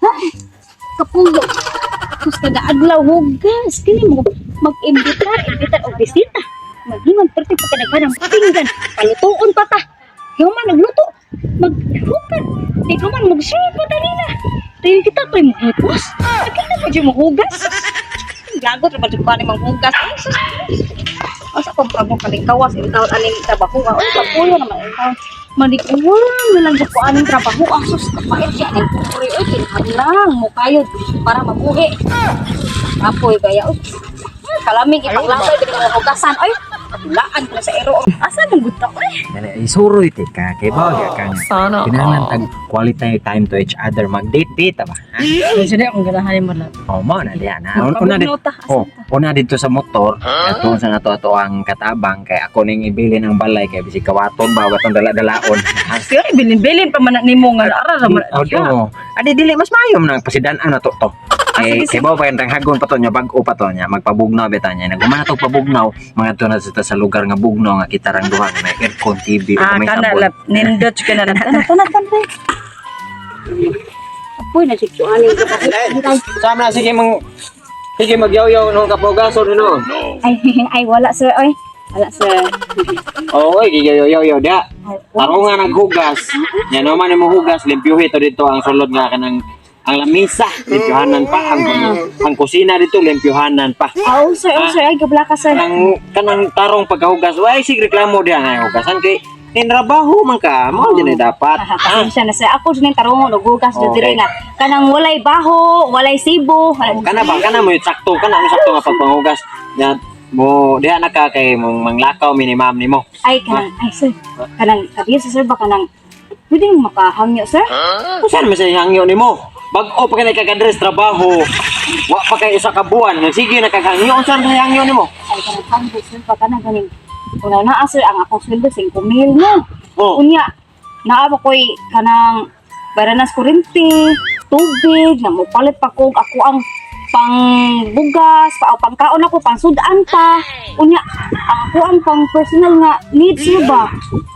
Ay, kapuyo. Sus, kada adlaw hugas. Kini mo mag-imbitar, imbitar og bisita. Maghiman perti pa kadaghan ang pinggan. Palutuon pa ta. Human nagluto. Maghukan. Di ka man mag-serve pa ta nila. Dahil kita pa'y muhipos. Nakita pa dyan mahugas. Lagot ra ba dyan ko ani manghugas. Ay, sus. Asa pa mo kalingkawas in taon aning trabaho. Ay, kapuyo naman in taon. Manikuwan na lang ko aning trabaho. Ah, sus, kapait siya aning puri. Ay, kinahanglang mo kayod para mabuhi. Apoy gaya. Uy, kalamig ipaglabay di ka hugasan. Ay, laan ko na sa ero. Asa mong gusto ko eh? Dali, isuroy ti ka kay ba ka nga. Sana Kinahanglan all. tag quality time to each other, mag-date date ba? Ha? Ay, sige, akong ganahan mo lang. Oh, mo na diha na. Una dito. Magpabugnaw ta. Oh, una dito sa motor, ato sa nato ato ang katabang kay ako ning ibilin ang balay kay bisig kawaton ba watong dala-dalaon. Ha? Pero bilin-bilin pa man na nimo nga ara ra man Oh, siya. oo. Adi dili mas maayo man ang pasidan-an na to to. Ah, Eh, sige, kay sige. ba pa hagon pa to nya, bag-o pa to nya, magpabugnaw beta nya. Nagumana to pabugnaw, mga to na sa lugar nga bugnaw nga kita rang duha nga may aircon, TV o Ah, may kana sabon. lap nindot ka na lang. Tana tana tana. Apoy na siya aning trabaho. Sama na sige mang sige magyaw-yaw nung kapogason no. Ay, ay, wala, sir. Ay, wala, sir. Oo, oy giyaw-yaw da. Ay, wala. Tarong nga naghugas. Nya no man mo hugas, limpyuhi to dito ang sulod nga kanang ang lamisa, limpyuhanan pa ang kusina dito limpyuhanan pa. Oh, sir, oh, sir. Ay, gabla ka, sir. Kanang kanang tarong pagkahugas, way sig reklamo diha nga hugasan kay ninrabaho man ka, mao jud ni dapat. Ah, pasensya na, sir. Ako dyan yung tarong, naghugas dyan Okay. dire nga. Kanang walay baho, walay sibo. Kana ba kana mo sakto kana mo sakto nga pagpanghugas. Nya mo diha na ka kay mong manglakaw minimum nimo. Ay, kanang, ay, sir. Kanang, kabiyo sa sir ba kanang, pwede mo makahangyo, sir? Usan man sa hangyo nimo? Bag-o pa kay kakadres trabaho. Wa pa kay usa ka buwan, nagsige na kag hangyo, unsa man sa hangyo nimo? Ay, kanang hangyo, sir, ba kanang ganing. Una na, sir, ang akong sweldo, 5 mil no. Oh. Unya, naa ba ko'y kanang baranas kurinti, tubig, namupalit pa ko, ako ang pangbugas, pa, o pangkaon ako, pangsudan pa. Unya, ang ako ang pang personal nga needs mo ba?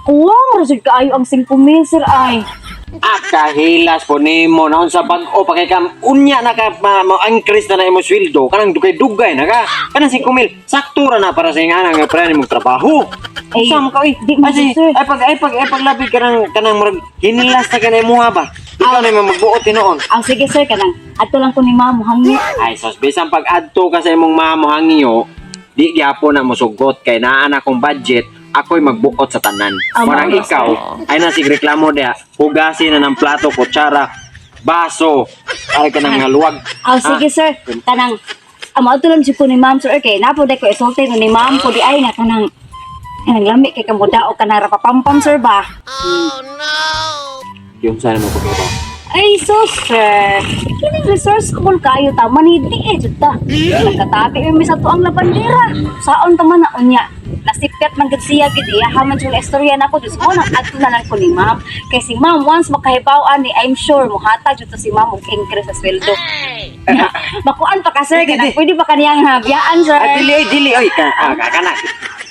Kuwang ra jud kaayo ang 5 mil, sir, ay. Ah, kahilas po nimo naon sa bag-o pa kay kam unya na ka ma, mo increase na na imo sweldo kanang dugay-dugay na ka kanang 5 mil sakto ra na para sa ingana nga pre nimong trabaho. Ay, Unsa man ka oy? di man, Ay, sir. ay pag labi kanang kanang murag hinilas na kanay imuha ba? Ikaw na imong magbuot tinuon. Ang sige, sir, kanang adto lang ko ni ma'am hangyo. Ay sos, bisan pag adto ka sa imong mama hangyo, di gyapon na mosugot kay naa na akong budget, ako'y magbuot sa tanan. Ah, Marang mao, ikaw, ay nasig reklamo diha, hugasin na ng plato, kutsara, baso, ay ka nang haluwag. Aw, sige, sir, kanang amo adto lang jud ko ni ma'am, sir, okay, napo dai ko isulti ko ni ma'am ko di ay nga kanang kanang lami kay kamo dao kanang rapapampam, sir, ba. Yung sana mo pagkabaw. Ay, so sir, kining resourceful kayo ta, manidi eh, jud ta. Nagkatabi mi sa tuang labandera. Saon ta man na unya? Nasipyat man gud siya gid iya man jud istorya nako, Diyos ko nang adto na lang ko ni ma'am. Kay si ma'am once makahibaw ani, I'm sure mohatag jud to si ma'am og increase sa sweldo. Makuan pa ka, sir, kanang pwede ba kaniyang habiyaan, sir? Ah, dili oy, dili oy ka, ah, ka kana.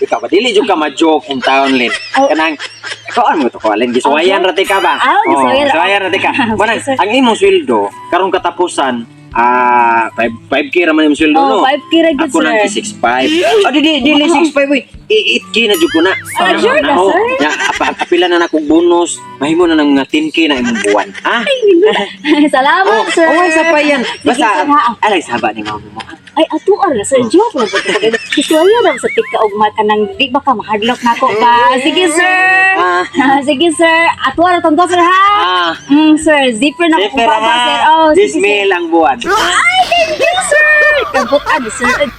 Ikaw ba dili jud ka ma-joke in town lin. Oh. Kanang ikaw mo to ko alin gisuwayan ra ti ka ba? Ah, gisuwayan ra. Oh, gisuwayan ra ti ka. Sige, Manang sir. ang imong sweldo karong katapusan ah 5 5K ra man imong sweldo Oh, no. 5K ra gud, Ako lang sir. 6.5. Oh, di di dili 6.5 oy. 8K na jud ko na. Ah, sure ka, Oh, sir? Ya, apila na nakong bonus. Mahimo na ng mga 10K na imong buwan. Ha? Salamat, Oh, sir. oh, sa pa yan. Sige, Basta sir, ha. alay saba ni mama mo. Ay, ato ara, sir. Joke lang po. Kisuwaya lang sa tika og kanang di ba ka mahadlok nako ba? Sige, sir. Ah. Ah, sige, sir. Ato ara tong sir, ha. Ah. Sir, zipper na ko Zipper pa ha. sir. Oh, sige, This sir. mail ang buwan. Ay, thank you, sir. Kabot ani, sir.